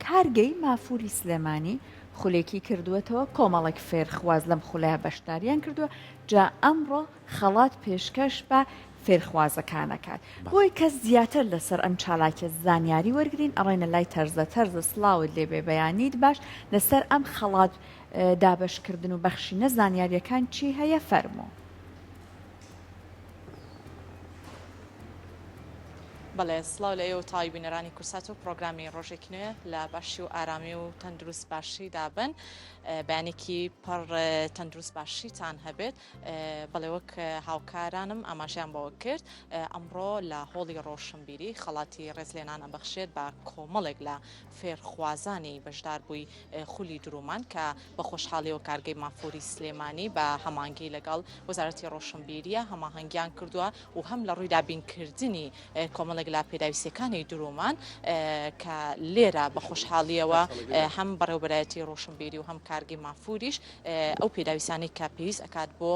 کارگەی مافوری سلێمانی خولێکی کردووەتەوە، کۆمەڵێک فێرخواز لەم خولەیا بەشداریان کردووە، جا ئەمڕۆ خەڵات پێشکەش بە فێرخوازەکان ئەکات. بۆی کە زیاتر لەسەر ئەم چالاکیە زانیاری وەرگرین ئەڕۆینە لای تەرزە، تەرزە سڵاوت لێبێ بەیانیت باش، لەسەر ئەم خەڵات دابەشکردن و بەخشینە زانیاریەکان چی هەیە فەرموو. بەڵێ سڵاو لە ئێوە و تەواوی بینەرانی کورسات و پڕۆگرامی ڕۆژێکی نوێ لە باشی و ئارامی و تەندروست باشیدا بن بەیانێکی پڕ تەندروست باشیتان هەبێت بەڵێ وەک هاوکارانم ئاماژەیان بەوە کرد ئەمڕۆ لە هۆڵی ڕۆشنبیری خەڵاتی ڕێزلێنان ئەبەخشێت بە کۆمەڵێک لە فێرخوازانی بەشداربووی خولی درومان کە بە خۆشحاڵیەوە کارگەی مافوری سلێمانی بە هەمانگی لەگەڵ وەزارەتی ڕۆشنبیریە هەماهەنگیان کردووە و هەم لە ڕووی دابینکردنی کۆمەڵێک لە پێداویستیەکانی درومان کە لێرە بە خۆشحاڵیەوە هەم بەڕێوبەرایەتی ڕۆشنبیری و هەم کارگەی مافوریش ئەو پێداویستانەی کە پێویست ئەکات بۆ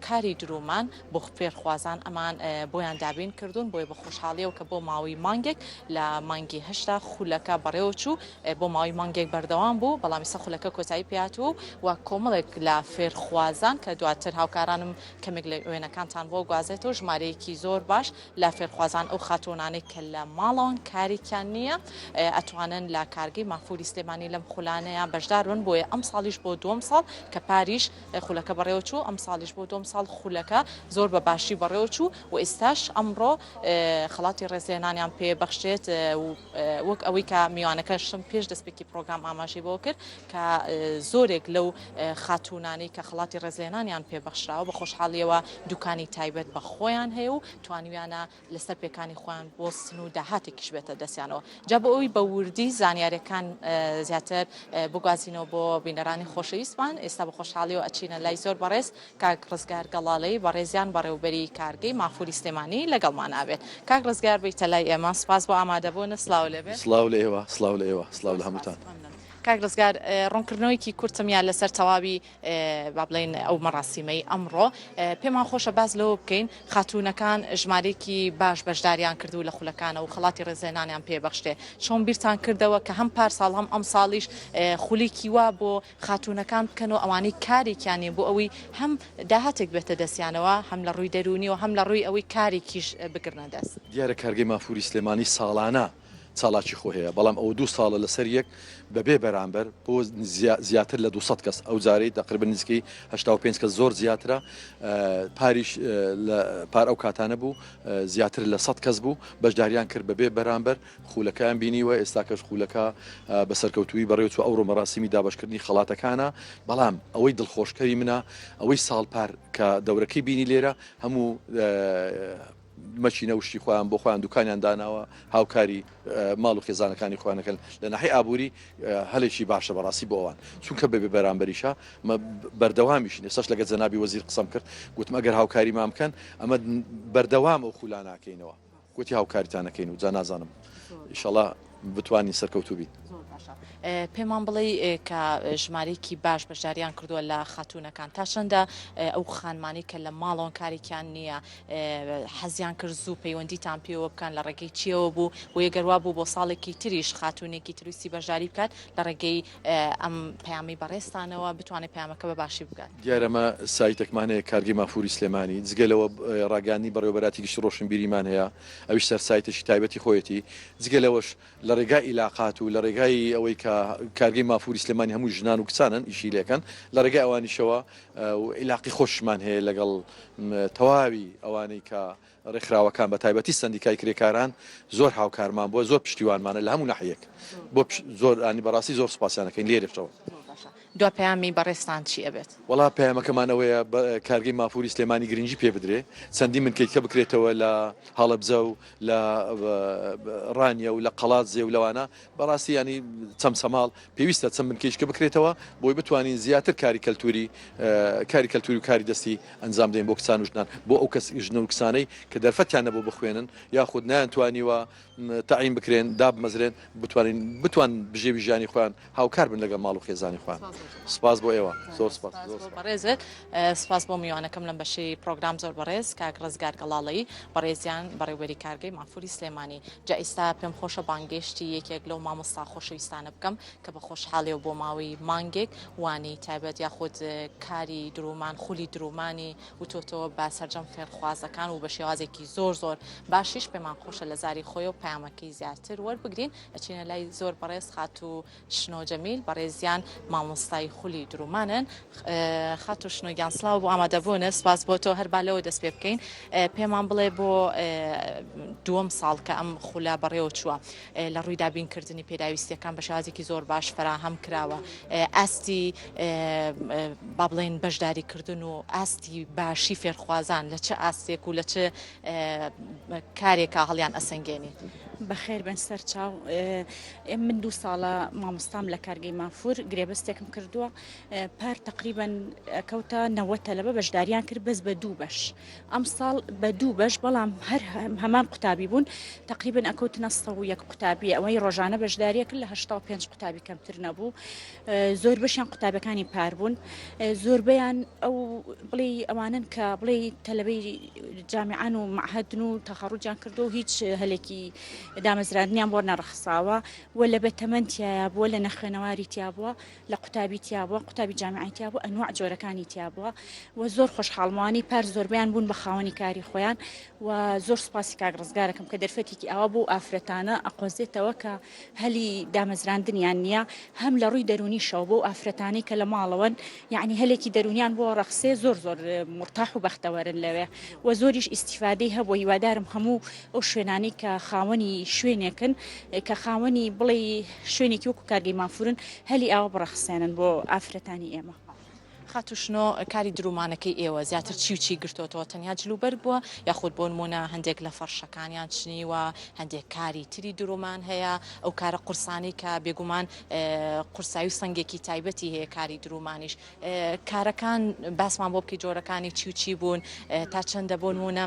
کاری درومان بۆ فێرخوازان ئەمان بۆیان دابین کردوون بۆیە بە خۆشحاڵیەوە کە بۆ ماوەی مانگێک لە مانگی هەشتا خولەکە بەڕێوەچوو بۆ ماوەی مانگێک بەردەوام بوو، بەڵام ئیستا خولەکە کۆتایی پێهاتووە و کۆمەڵێک لە فێرخوازان کە دواتر هاوکارانم کەمێک لە وێنەکانتان بۆ گوازێتەوە ژمارەیەکی زۆر باش لە فێرخوازان ئەو خاتوونانەی کە لە ماڵەوەن کارێکیان نییە ئەتوانن لە کارگەی مافوری سلێمانی لەم خولانەیە بەشدار بن بۆیە ئەم ساڵیش بۆ دووەم ساڵ کە پاریش خولەکە بەڕێوەچوو ئەم ساڵیش بۆ دووەم ساڵ خولەکە زۆر بە باشی بەڕێوەچوو و ئێستاش ئەمڕۆ خەڵاتی ڕێزلێنانیان پێ بەخشێت و وەک ئەوەی کە میوانەکەشم پێش دەستپێکی پرۆگرام ئاماژەی بۆ کرد کە زۆرێک لەو خاتوونانەی کە خەڵاتی ڕێزلێنانیان پێ بەخشراوە بە خۆشحاڵیەوە دوکانی تایبەت بە خۆیان هەیە و توانیویانە لەسەر پێکانی خۆیان بوەستن و داهاتێکیش بێتە دەستیانەوە. جا بۆ ئەوی بە وردی زانیاریەکان زیاتر بگوازینەوە بۆ بینەرانی خۆشەویستمان ئێستا بە خۆشحاڵیەوە ئەچینە لای زۆر بەڕێز کاک ڕزگار گەڵاڵەیی بەڕێزیان بەڕێوبەری کارگەی مافوری سلێمانی لەگەڵمان ئابێت. کاک ڕزگار بێیتە لای ئێمە سپاس بۆ ئامادەبوونت سڵاو لێبێت. سڵاو لە ئێوە سڵاو لە ئێوە سڵاو لە هەمووتان. کاک ڕزگار ڕوونکردنەوەیەکی کورتم یا لەسەر تەواوی با بڵێین ئەو مەڕاسیمەی ئەمڕۆ پێمان خۆشە باس لەوە بکەین خاتوونەکان ژمارەیەکی باش بەشداریان کردو لە خولەکانە و خەڵاتی ڕێزلێنانیان پێبەخشرێ چۆن بیرتان کردەوە کە هەم پارساڵ هەم ئەمساڵیش خولێکی وا بۆ خاتوونەکان بکەن و ئەوانەی کارێکیان نیە بۆ ئەوەی هەم داهاتێک بێتە دەستیانەوە هەم لە ڕووی دەروونیەوە هەم لە ڕووی ئەوەی کارێکیش بگرنە دەست. دیارە کارگەی مافوری سلێمانی ساڵانە چالاکی خۆ هەیە، بەڵام ئەوە دوو ساڵە لەسەر یەک بەبێ بەرامبەر بۆ زیاتر لە 200 کەس ئەو جارەی تقریبا نزیکەی 85 کەس زۆر زیاترە پاریش لە پار ئەو کاتانە بوو زیاتر لە 100 کەس بوو بەشداریان کرد بەبێ بەرامبەر خولەکەیان بینیوە، ئێستاکەش خولەکە بە سەرکەوتوویی بەڕێوەچووە، ئەوڕۆ مەراسیمی دابەشکردنی خەڵاتەکانە، بەڵام ئەوەی دڵخۆشکەری منە ئەوەی ساڵ پار کە دەورەکەی بینی لێرە هەموو مەکینە و شتی خۆیان بۆ خۆیان دوکانیان داناوە هاوکاری ماڵ و خێزانەکانی خۆیان دەکەن لە ناحیەی ئابووری هەلێکی باشە بەڕاستی بۆ ئەوان چونکە بەبێ بەرامبەریشە بەردەوامیشین ئێستاش لەگەڵ جەنابی وەزیر قسەم کرد گوتم ئەگەر هاوکاریمان بکەن ئەمە بەردەوام ئەو خولانە ئەکەینەوە. گوتی هاوکاریتان ئەکەین و جا نازانم ئیشەڵا بتوانین سەرکەوتوو بین. زۆر باشە پێمان بڵێی کە ژمارەیەکی باش بەشداریان کردووە لە خاتوونەکان تا چەندە ئەو خانمانەی کە لە ماڵەوەن کارێکیان نییە حەزیان کرد زوو پەیوەندیتان پێوە بکەن لە ڕێگەی چیەوە بوو و ئەگەر وا بوو بۆ ساڵێکی تریش خاتوونێکی تروستی بەشداری بکات لە ڕێگەی ئەم پەیامەی بەڕێزتانەوە بتوانێت پەیامەکە بە باشی بگات. دیارە ئەمە سایتێکمان هەیە کارگەی مافوری سلێمانی، جگە لەوە ڕاگەیاندنی بەڕێوەبەراتی گشتی ڕۆشنبیریمان هەیە، ئەویش سەر سایتێکی تایبەتی خۆیەتی، جگە لەوەش لە ڕێگای ئیلاقات و لە ڕێگای ئەوەی کە کارگەی مافوری سلێمانی هەموو ژنان و کچانن ئیشی لێکەن، لە ڕێگای ئەوانیشەوە و ئیلاقی خۆشمان هەیە لەگەڵ تەواوی ئەوانەی کە ڕێکخراوەکان بە تایبەتی سەندیکای کرێکاران زۆر هاوکارمان بووە زۆر پشتیوانمانە لە هەموو ناحیەیەک بۆ زۆر ئانی بەڕاستی زۆر سوپاسیان ئەکەین لێرەشەوە. زۆر باشە دوا پەیامی بەڕێزتان چی ئەبێت؟ وەڵا پەیامەکەمان ئەوەیە کارگەی مافوری سلێمانی گرنگی پێ بدرێ چەندین بنکەی کە بکرێتەوە لە هەڵەبجە و لە ڕانیە و لە قەڵادزێ و لەوانە بەڕاستی یانی چەمچەماڵ پێویستە چەند بنکەیش کە بکرێتەوە بۆی بتوانین زیاتر کاری کەلتوری کاری کەلتوری و کاری دەستی ئەنجام بدەین بۆ کچان و ژنان بۆ ئەو کەس ژن و کچانەی کە دەرفەتیان نەبوو بخوێنن یاخود نەیانتوانیوە تەعین بکرێن دابمەزرێن بتوانین بتوان بژێوی ژیانی خۆیان هاوکار بن لەگەڵ ماڵ و خێزانی خۆیان. سپاس بۆ ئێوە زۆر سپاس زۆر سپاس بەڕێزت سپاس بۆ میوانەکەم لەم بەشەی پرۆگرام زۆر بەڕێز کاک ڕزگار گەڵاڵەیی بەڕێزیان بەڕێوبەری کارگەی مافوری سلێمانی جا ئیستا پێم خۆشە بانگێشتی یەکێک لەو مامۆستا خۆشەویستانە بکەم کە بە خۆشحاڵیەوە بۆ ماوەی مانگێک وانەی تایبەت یاخود کاری درومان خولی درومانی وتۆتەوە بە سەرجەم فێرخوازەکان و بە شێوازێکی زۆر زۆر باشیش پێمان خۆشە لە زاری خۆی و پەیامەکەی زیاتر وەربگرین ئەچینە لای زۆر بەڕێز خاتوو شنۆ جەمیل بەڕێزیان مامۆستای خولی درومانن خاتوو شنۆ گیان سڵاو بۆ ئامادەبوونت سپاس بۆ تۆ هەر با لەوە دەست پێ بکەین پێمان بڵێ بۆ دووەم ساڵ کە ئەم خولە بەڕێوە چووە لە ڕووی دابینکردنی پێداویستیەکان بە شێوازێکی زۆر باش فەراهەم کراوە ئاستی با بڵێن بەشداریکردن و ئاستی باشی فێرخوازان لە چ ئاستێک و لە چ کارێکا هەڵیان ئەسەنگێنی؟ بەخێر بن سەرچاو من دوو ساڵە مامۆستام لە کارگەی مافور گرێبەستێکم کردووە پار تقریبان کەوتە نەوە تەلەبە بەشداریان کرد بەس بە دوو بەش ئەمساڵ بە دوو بەش بەڵام هەر هەمان قوتابی بوون تقریبن ئەکەوتنە 101 قوتابی ئەوەی ڕۆژانە بەشداریە کرد لە 85 قوتابی کەمتر نەبوو زۆر بەشیان قوتابەکانی پار بوون زۆربەیان ئەو بڵێ ئەوانن کە بڵێ تەلەبەی جامیعان و معهدن و تەخەڕوجیان کردو و هیچ هەلێکی دامەزراندنیان بۆ نەڕەخساوە و لە بەتەمەن تایە بووە لە نەخوێنەواری تیا بووە لە قوتابی تیا بووە قوتابی جامیعی تیا بووە ئەنواع جۆرەکانی تیا بووە و زۆر خۆشحاڵمانی پار زۆربیان بوون بە خاوەنی کاری خۆیان و زۆر سوپاسی کاک ڕزگارەکەم کە دەرفەتێکی ئاوا بۆ ئافرەتانە ئەقۆزێتەوە کە هەلی دامەزراندنیان نییە هەم لە ڕووی دەروونیشەوە بۆ ئافرەتانەی کە لە ماڵەوەن یعنی هەلێکی دەروونیان بۆ ڕەخسێ زۆر زۆر مورتاح و بەختەوەرن لەوێ و زۆریش ئیستیفادەی هەبوو هیوادارم هەموو ئەو شوێنانەی کە خاوەنی شوێنێکن کە خاوەنی بڵێ شوێنێکی وەکو کارگەی مافورن هەلی ئاوا بڕەخسێنن بۆ ئافرەتانی ئێمە. خاتوو شنۆ کاری دروومانەکەی ئێوە زیاتر چی و چی گرتۆتەوە تەنیا جل و بەرگ بووە یاخود بۆ نموونە هەندێک لە فەرشەکانیان چنیوە هەندێک کاری تری دروومان هەیە ئەو کارە قورسانەی کە بێگومان قورسایی و سەنگێکی تایبەتی هەیە کاری دروومانیش کارەکان باسمان بۆ بکەی جۆرەکانی چی و چی بوون تا چەندە بۆ نموونە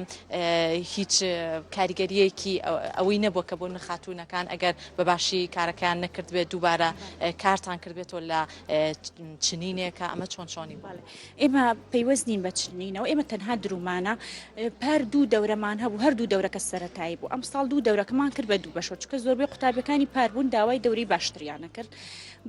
هیچ کاریگەریەکی ئەوەی نەبووە کە بۆ خاتوونەکان ئەگەر بە باشی کارەکەیان نەکردبێت دووبارە کارتان کردبێتەوە لە چنینێکە ئەمە چۆن چۆنی بوو؟ ئێمە پەیوەست نین بە چنینەوە ئێمە تەنها درومانە پار دوو دەورەمان هەبوو هەردوو دەورەکە سەتایی بوو ئەم ساڵ دوو دەورەکەمان کرد بە دوو بەشەوە چکە زۆربەی قوتابیەکانی پار بوون داوای دەوری باشتریانە کرد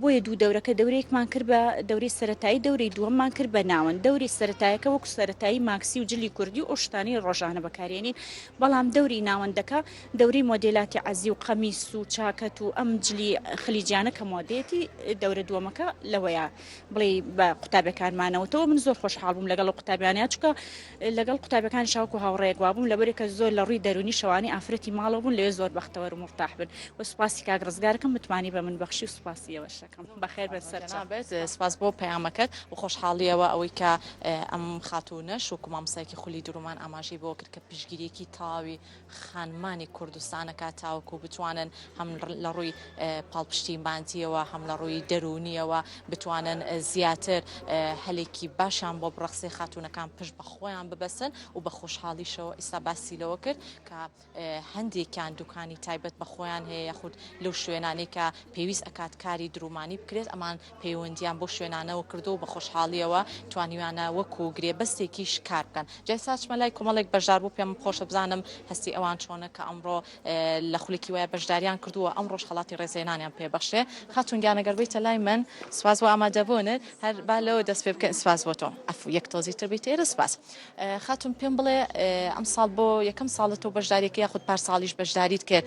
بۆیە دوو دەورەکە دەورێکمان کرد بە دەوری سەتایی دەوری دووەممان کرد بە ناوەند دەوری سەتایەکە وەکو سەتایی ماکسی و جلی کوردی و ئەو شتانەی ڕۆژانە بەکارێنین بەڵام دەوری ناوەندەکە دەورەی مۆدێلاتی عەزی و قەمیس و چاکەت و ئەم جلی خلیجیانە کە مۆدێتی دەورە دووەمەکە لەوەیە بڵێ بە قوتابەکانمانەوەتەوە من زۆر خۆشحاڵ بووم لەگەڵ قوتابیانە چکە لەگەڵ قوتابەکان شاوکو هاوڕێک وابووم لەبەرێکە زۆر لە ڕووی دەرونی شەوانی ئافرەتی ماڵەوە بوون لەوێ زۆر بەختەوەر و مورتاح بن و سوپاسی کاک ڕزگارەکەم متمانی بە من بەخشی و سوپاسی ئێوەشەکەم بەخێر بێن سەرچاو. سپاس بۆ پەیامەکەت و خۆشحاڵیەوە ئەوەی کە ئەم خاتوونەش وەکو مامۆستایەکی خولی درومان ئاماژەی بۆ کرد کە پشتگیریەکی تەواوی خانمانی کوردستان ئەکات تاوەکو بتوانن هەم لە ڕووی پاڵپشتی مادیەوە هەم لە ڕووی دەروونیەوە بتوانن زیاتر هەلێکی باشیان بۆ بڕەخسێ خاتوونەکان پشت بە خۆیان ببەسن و بە خۆشحاڵیشەوە ئیستا باسی لەوە کرد کە هەندێکیان دوکانی تایبەت بە خۆیان هەیە یاخود لەو شوێنانەی کە پێویست ئەکات کاری درومانی بکرێت ئەمان پەیوەندیان بەو شوێنانەوە کردووە و بە خۆشحاڵیەوە توانیویانە وەکو گرێبەستێکیش کار بکەن. جا ئێستا ئەچمە لای کۆمەڵێک بەشداربوو پێم خۆشە بزانم هەستی ئەوان چۆنە کە ئەمڕۆ لە خولێکی وایە بەشداریان کردووە ئەمڕۆش خەڵاتی ڕێزلێنانیان پێ بەخشرێ. خاتوون گیان ئەگەر بێیتە لای من سوپاس بۆ ئامادەبوونت هەر با لەوە دەست پێ بکەین سوپاس بۆ تۆ عەفو یەک تۆزی تر بیتە ئێرە سوپاس. خاتوون پێم بڵێ ئەمساڵ بۆ یەکەم ساڵە تۆ بەشداریەکەی یاخود پارساڵیش بەشداریت کرد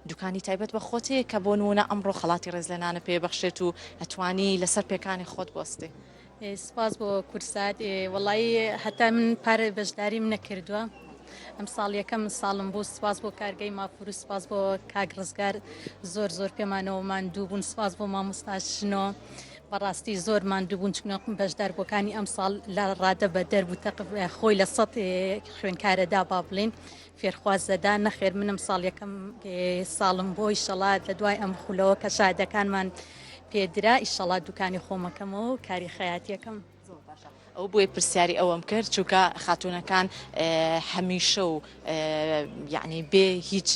دوکانی تایبەت بە خۆت هەیە کە بۆ نموونە ئەمڕۆ خەڵاتی ڕێزلێنانە پێ بەخشێت و ئەتوانی لەسەر پێکانی خۆت بوەستی؟ سپاس بۆ کورسات وەڵایی هەتا من پارە بەشداریم نەکردووە ئەم ساڵ یەکەم ساڵم بوو سپاس بۆ کارگەی مافور و سپاس بۆ کاک ڕزگار زۆر زۆر پێمانەوە ماندوو بوون سپاس بۆ مامۆستا شنۆ بەڕاستی زۆر ماندوو بوون چونکە بەشداربووەکانی ئەم ساڵ لە ڕادە بە دەربوو تەق خۆی لە سەد خوێندکارەدا با بڵین فێرخواز دەدا، نەخێر من ئەمساڵ یەکەم ساڵم بۆ ئیشەڵا لە دوای ئەم خولەوە کە شادەکانمان پێدرا ئیشەڵا دوکانی خۆمەکەمەوە و کاری خەیاتیەکەم. زۆر باشە. ئەوە بۆیە پرسیاری ئەوەم کرد چونکە خاتوونەکان هەمیشە و یعنی بێ هیچ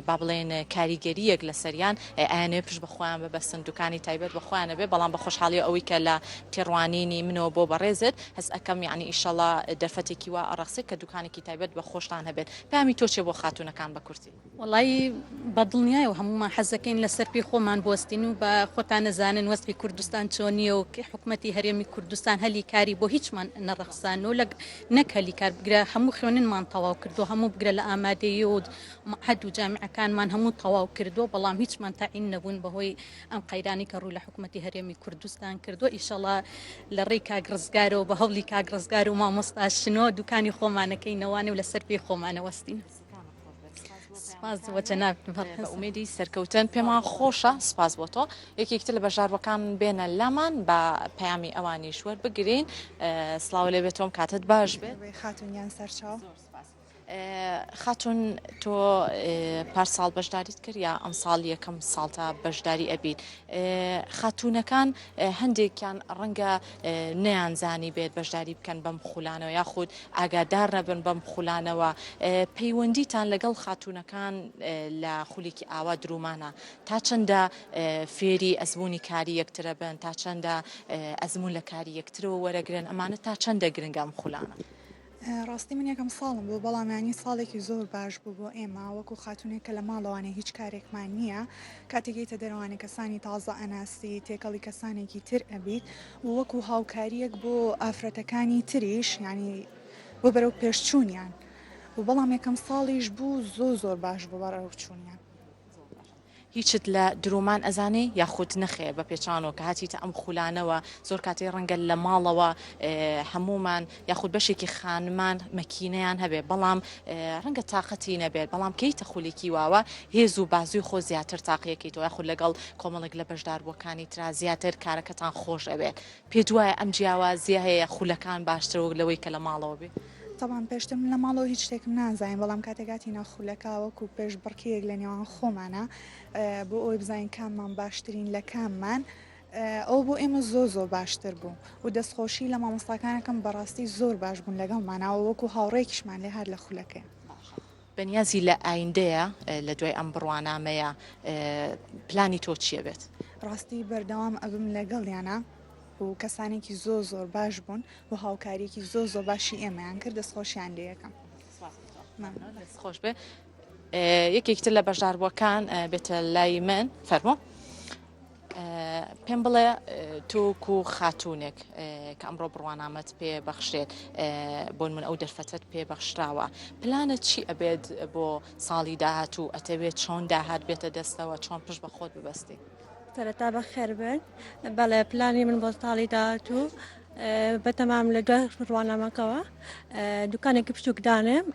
با بڵێن کاریگەریەک لەسەریان ئەیانەوێ پشت بە خۆیان ببەستن دوکانی تایبەت بە خۆیان بێ بەڵام بە خۆشحاڵی ئەوەی کە لە تێڕوانینی منەوە بۆ بەڕێزت هەست ئەکەم یعنی ئیشەڵا دەرفەتێکی وا ئەڕەخسێ کە دوکانێکی تایبەت بە خۆشتان هەبێت پامی تۆ چێ بۆ خاتوونەکان بە کورتی؟ وەڵایی بە دڵنیایەوە هەموومان حەزەکەین لەسەر پێی خۆمان بوەستین و بە خۆتان نەزانن وەزعی کوردستان چۆنیە و حکومەتی هەرێمی کوردستان هەلی کاری بۆ هیچمان نەڕەخسان و نەک هەلی کار بگرە هەموو خوێننمان تەواو کردو هەموو بگرە لە ئامادەیی و مەعهەد و جامیعەکانمان هەموو تەواو کردو بەڵام هیچمان تەعین نەبوون بەهۆی ئەم قەیرانی کە ڕووی لە حکومەتی هەرێمی کوردستان کردووە ئیشەڵا لە ڕێی کاک ڕزگارەوە بە هەوڵی کاک ڕزگار و مامۆستا شنۆ دوکانی خۆمانەکەینەوانێ و لەسەر پێی خۆمانەوەستین. سپاس بۆ جەنابت بەڕێز. بە ئومێدی سەرکەوتن پێمان خۆشە سپاس بۆ تۆ یەکێکی تر لە بەشداربووەکان بێنە لامان با پەیامی ئەوانیش وەربگرین سڵاو لێ بێت تۆم کاتت باش بێت خاتون گیان سەرچاو. زۆر سپاس. خاتون تۆ پارساڵ بەشداریت کرد یا ئەمساڵ یەکەم ساڵتە بەشداری ئەبیت خاتونەکان هەندێکیان ڕەنگە نەیانزانی بێت بەشداری بکەن بەم خولانەوە یاخود ئاگادار نەبن بەم خولانەوە پەیوەندیتان لەگەڵ خاتوونەکان لە خولێکی ئاوا درومانە تا چەندە فێری ئەزموونی کاری یەکترە بن تا چەندە ئەزموون لە کاری یەکترەوە وەرەگرن ئەمانە تا چەندە گرنگە ئەم خولانە؟ ڕاستی من یەکەم ساڵم بوو بەڵام یانی ساڵێکی زۆر باش بوو بۆ ئێمە وەکو خاتونێک کە لە ماڵەوانێ هیچ کارێکمان نییە کاتێک یەیتە دەرەوانێ کەسانی تازە ئەناسی تێکەڵی کەسانێکی تر ئەبیت و وەکو هاوکاریەک بۆ ئافرەتەکانی تریش یانی بۆ بەرەو پێشچوونیان و بەڵام یەکەم ساڵیش بوو زۆر زۆر باش بوو بەڕێوە چوونیان. هیچت لە درۆمان ئەزانێ یاخود نەخێر بە پێچانەوە کە هاتیتە ئەم خولانەوە زۆر کاتێ ڕەنگە لە ماڵەوە هەموومان یاخود بەشێکی خانمان مەکینەیان هەبێ بەڵام ڕەنگە تاقەتی نەبێت بەڵام کەیتە خولێکی واوە هێز و بازوی خۆ زیاتر تاقیەکەیتەوە یاخود لەگەڵ کۆمەڵێک لە بەشداربووەکانی ترا زیاتر کارەکەتان خۆش ئەبێت پێت وایە ئەم جیاوازیە هەیە خولەکان باشترە وەک لەوەی کە لە ماڵەوە بی؟ تەبعەن پێشتر من لە ماڵەوە هیچ شتێکم نازانی بەڵام کاتێک هاتینە خولەکە وەکو پێشبڕکێیەک لە نێوان خۆمانە بۆ ئەوەی بزانین کاممان باشترین لە کاممان ئەوە بۆ ئێمە زۆر زۆر باشتر بوو و دەستخۆشی لە مامۆستاکانەکەم بەڕاستی زۆر باش بوون لەگەڵمانەوە وەکو هاوڕێکیشمان لێ هات لە خولەکەی. بەنیازی لە ئایندەیە لە دوای ئەم بڕوانامەیە پلانی تۆ چیە بێت؟ ڕاستی بەردەوام ئەبم لەگەڵیانا و کەسانێکی زۆر زۆر باش بوون و هاوکاریەکی زۆر زۆر باشی ئێمەیان کرد دەستخۆشیان لێ یەکەم. دەست خۆش بێ یەکێکی تر لە بەشداربووەکان بێتە لای من فەرموو. پێم بڵێ تۆ وەکو خاتوونێک کە ئەمڕۆ بڕوانامەت پێ بەخشرێت بۆن من ئەو دەرفەتەت پێ بەخشراوە پلانت چی ئەبێت بۆ ساڵی داهاتوو ئەتەوێت چۆن داهات بێتە دەستەوە چۆن پشت بە خۆت ببەستی؟ سەرەتا بەخێر بێن بەڵێ پلانی من بۆ ساڵی داهاتوو بەتەمام لە دوای بڕوانامەکەوە دوکانێکی بچووک دانێم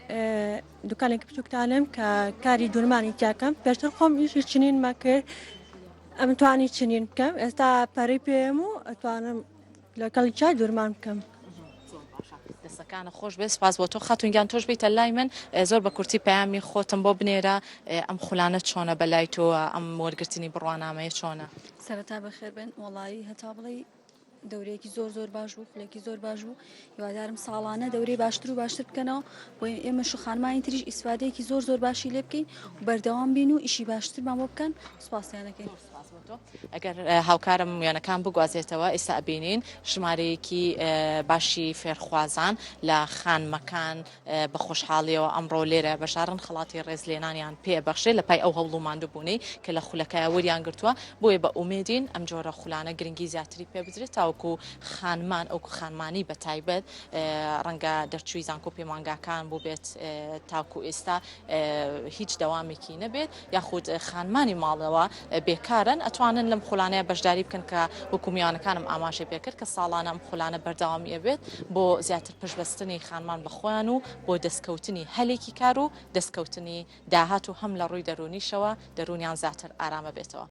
دوکانێکی بچووک دانێم کە کاری دوورمانی تیاکەم پێشتر خۆم ئیشی چنینمە کرد ئەم توانی چنین بکەم ئێستا پەرەی پێم و ئەتوانم لەگەڵ چای دورمان بکەم. دەستەکانە خۆش بێت سپاس بۆ تۆ خاتون گیان تۆش بیتە لای من زۆر بە کورتی پەیامی خۆتم بۆ بنێرە ئەم خولانە چۆنە بە لای تۆ ئەم وەرگرتنی بڕوانامەیە چۆنە؟ سەرەتا بەخێربێن وەڵایی هەتا بڵێی دەورەیەکی زۆر زۆر باش بوو خولێکی زۆر باش بوو هیوادارم ساڵانە دەورەی باشتر و باشتر بکەنەوە بۆ ئێمەش و خانمانی تریش ئیسفادەیەکی زۆر زۆر باشی لێ بکەین و بەردەوام بین و ئیشی باشترمان بۆ بکەن سوپاسیان دەکەین. ئەگەر هاوکارم وێنەکان بگوازێتەوە ئێستا ئەبینین ژمارەیەکی باشی فێرخوازان لە خانمەکان بە خۆشحاڵیەوە ئەمڕۆ لێرە بەشدارن خەڵاتی ڕێزلێنانیان پێ ئەبەخشرێت لە پای ئەو هەوڵ و ماندووبوونەی کە لە خولەکەیا وەریان گرتووە بۆیە بە ئومێدین ئەم جۆرە خولانە گرنگی زیاتری پێ بدرێت تاوەکو خانمان ئەو خانمانی بە تایبەت ڕەنگە دەرچووی زانکۆ پەیمانگاکان بووبێت تاکو ئێستا هیچ دەوامێکی نەبێت یاخود خانمانی ماڵەوە بێکارن ئەتوانن لەم خولانەیە بەشداری بکەن کە وەکو میوانەکانم ئاماژەی پێکرد کە ساڵانە ئەم خولانە بەردەوامی ئەبێت بۆ زیاتر پشتبەستنی خانمان بە خۆیان و بۆ دەستکەوتنی هەلێکی کار و دەستکەوتنی داهات و هەم لە ڕووی دەروونیشەوە دەروونیان زیاتر ئارام ئەبێتەوە.